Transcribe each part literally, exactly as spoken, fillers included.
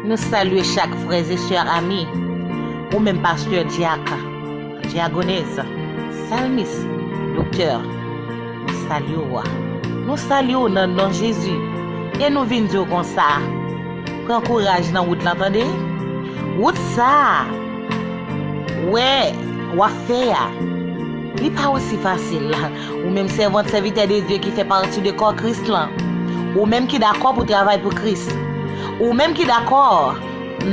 Nou salye chak frè e sè, ami. Ou menm pastè, dyak, dyagonèz, salmis, doktè, nou salye w. Nou salye w nan non Jezi. E nou vin di w konsa, pran kouraj nan wout lan, tande. Wout sa a, wè, w ap fè a, li pa osi fasil. Ou menm sèvant, sèvitè de Dye ki fè pati de kò Kris lan. Ou menm ki dakò pou travay pou Kris. Ou menm ki dakò,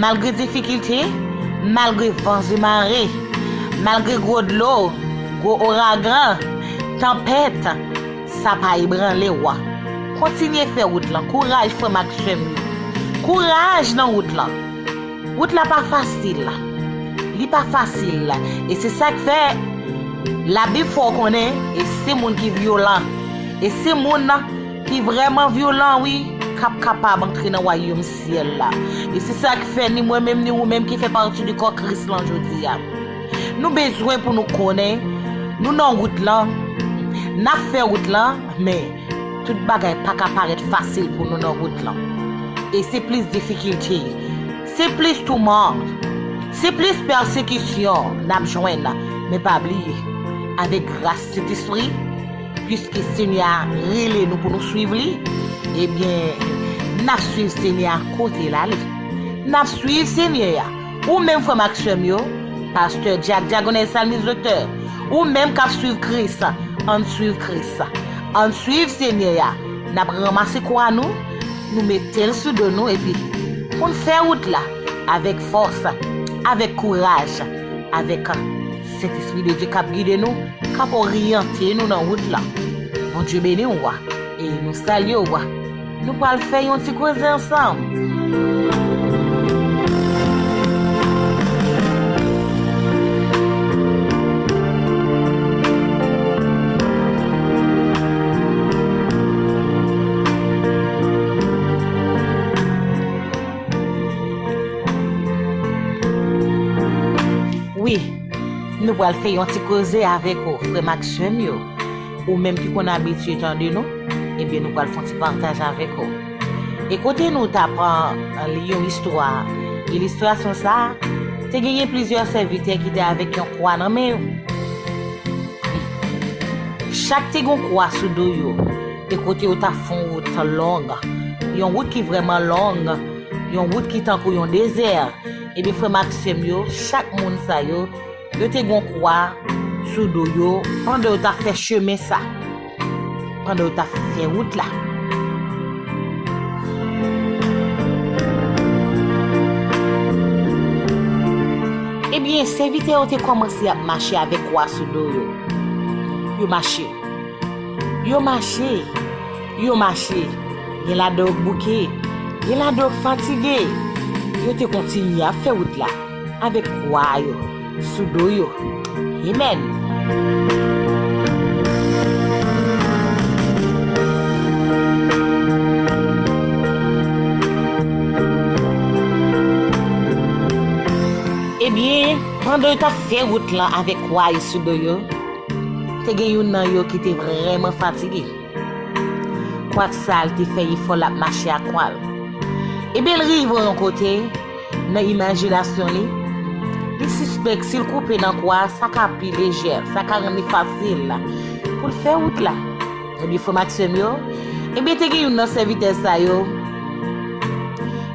malgre difikilte, malgre van e mare, malgre gwo dlo, gwo oragan, tanpèt, sa pa ebranle w. Kontinye fè wout lan. Kouraj, frè m ak sè m yo. Kouraj nan wout lan. Wout la pa fasil. Li pa fasil. E se sa k fè Labib fè w konnen, e se moun ki vyolan, e se moun ki vrèman vyolan, wi, k ap kapab antre nan wayòm syèl la. E se sa k fè ni mwen menm, ni ou menm ki fè pati de kò Kris lan jodi a, nou bezwen pou nou konnen, nou nan wout lan, n ap fè wout lan, men tout bagay pa ka parèt fasil pou nou nan wout lan. E se plis difikilte, se plis toumant, se plis pèsekisyon n ap jwenn. Men pa bliye, avèk gras Sentespri, piske Senyè a rele nou pou nou swiv li, ebyen, n ap swiv Senyè a kote l ale. N ap swiv Senyè a. Ou menm, frè m ak sè m yo, pastè, dyak, dyagonèz, salmis, doktè, ou menm k ap swiv Kris, ann swiv Kris. Ann swiv Senyè a. N ap ranmase kwa nou, nou mete l sou do nou, epi pou n fè wout la avèk fòs, avèk kouraj, avèk Sentespri de Dye k ap gide nou, k ap oryante nou nan wout la. Bondye beni w, e nou salye w. Nou pral fè yon ti koze ansanm. Wi, nou pral fè yon ti koze avèk ou, frè m ak sè m yo. Ou menm ki konn abitye tande nou, ebyen, nou pral fè yon ti pataj avèk ou. E kote nou t ap, a, li yon istwa, e listrasyon sa a, te genyen plizyè sèvitè ki te avèk yon kwa nan men yo. Chak te gen yon kwa sou do yo, e kote yo t ap fè yon wout long, yon wout ki vrèman long, yon wout ki tankou yon dezè. Ebyen, frè m ak sè m yo, chak moun sa yo, yo te gen yon kwa sou do yo pandan yo t ap fè chemen sa, pandan yo t ap fè wout la. Ebyen, sèvitè yo te kòmanse ap mache avèk kwa sou do yo. Yo mache. Yo mache. Yo mache. Gen ladan yo k bouke. Gen ladan yo k fatige. Yo te kontinye ap fè wout la avèk kwa yo sou do yo. Amèn. Ebyen, pandan yo t ap fè wout lan avèk kwa yo sou do yo, te gen youn nan yo ki te vrèman fatige. Kwak sa, l te fè efò l ap mache ak kwa l. Ebyen, l rive yon kote, nan imajinasyon li, li sispèk si l koupe nan kwa, sa ka pi lejè, sa ka rann li fasil pou l fè wout la. Ebyen, frè m ak sè m yo, ebyen, te gen youn nan sèvitè sa yo,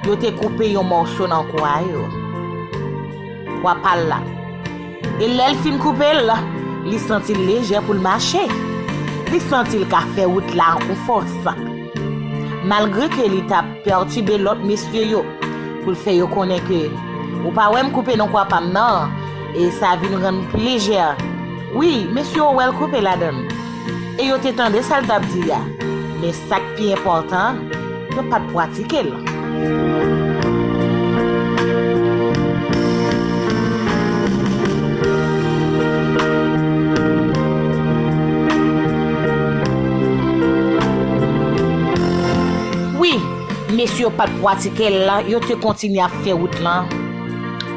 yo te koupe yon mòso nan kwa yo. Kwa pa l la. E lè l fin koupe l, li santi l lejè pou l mache. Li santi l ka fè wout la ak yon fòs. Malgre ke li t ap pètibe lòt mesye yo, pou l fè yo konnen ke, "Ou pa wè m koupe nan kwa pa m nan, e sa vin rann m pi lejè." Wi, mesye yo wè l koupe ladan l. E yo te tande sa l t ap di a. Men sa k pi enpòtan, yo pa t pratike l. Wi, mesye yo pa t pratike l, yo te kontinye ap fè wout lan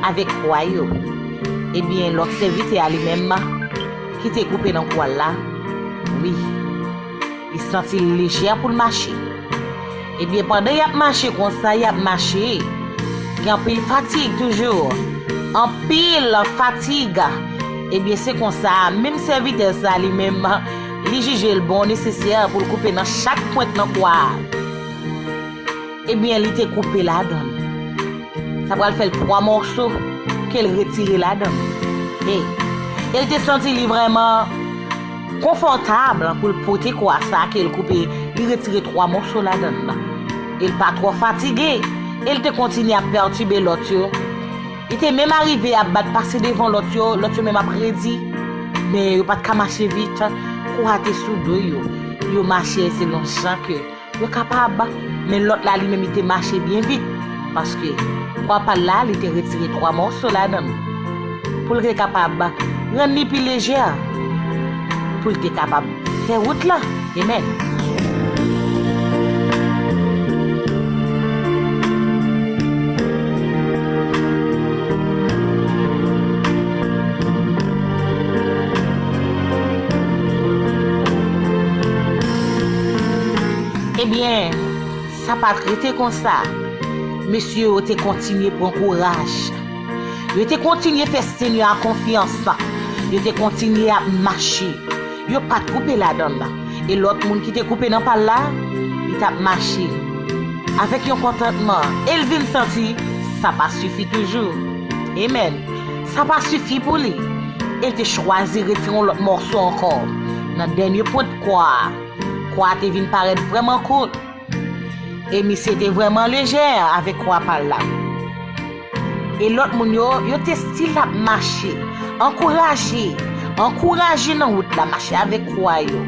avèk kwa yo. Ebyen, lòt sèvitè a li menm, ki te koupe nan kwa l la, wi, li santi l lejè pou l mache. Ebyen, pandan y ap mache konsa, y ap mache, Gen anpil fatig toujou. Anpil fatig. Ebyen, se konsa, menm sèvitè sa li menm, li jije l bon, nesesè pou l koupe nan chak pwent nan kwa a. Ebyen, li te koupe ladan l. Sa pral fè l twa mòso ke l retire ladan l. E, e l te santi li vrèman konfòtab pou l pote kwa sa ke l koupe, li retire twa mòso ladan l. E l pa twò fatige, e l te kontinye ap pètibe lòt yo. Li te menm arive ap bat pase devan lòt yo, lòt yo menm ap redi. Men yo pa t ka mache vit, kwa a te sou do yo. Yo mache selon jan ke yo kapab, men lòt la li menm li te mache byen vit, paske kwa pa l la, li te retire twa mòso ladan l, pou l te kapab rann li pi lejè, pou l te kapab fè wout la. Amen. Ebyen, sa pa t rete konsa. Mesye yo te kontinye pran kouraj. Yo te kontinye fè Senyè a konfyans. Yo te kontinye ap mache. Yo pa t koupe ladan l. E lòt moun ki te koupe nan pa l la, li t ap mache avèk yon kontantman. E l vin santi sa pa sifi toujou. Amen. Sa pa sifi pou li. E l te chwazi retire yon lòt mòso ankò. Nan dènye pwent kwa a, kwa a te vin parèt vrèman kout. E misye te vrèman lejè avèk kwa pa l la. E lòt moun yo, yo te still ap mache. Ankouraje, ankouraje nan wout la, mache avèk kwa yo.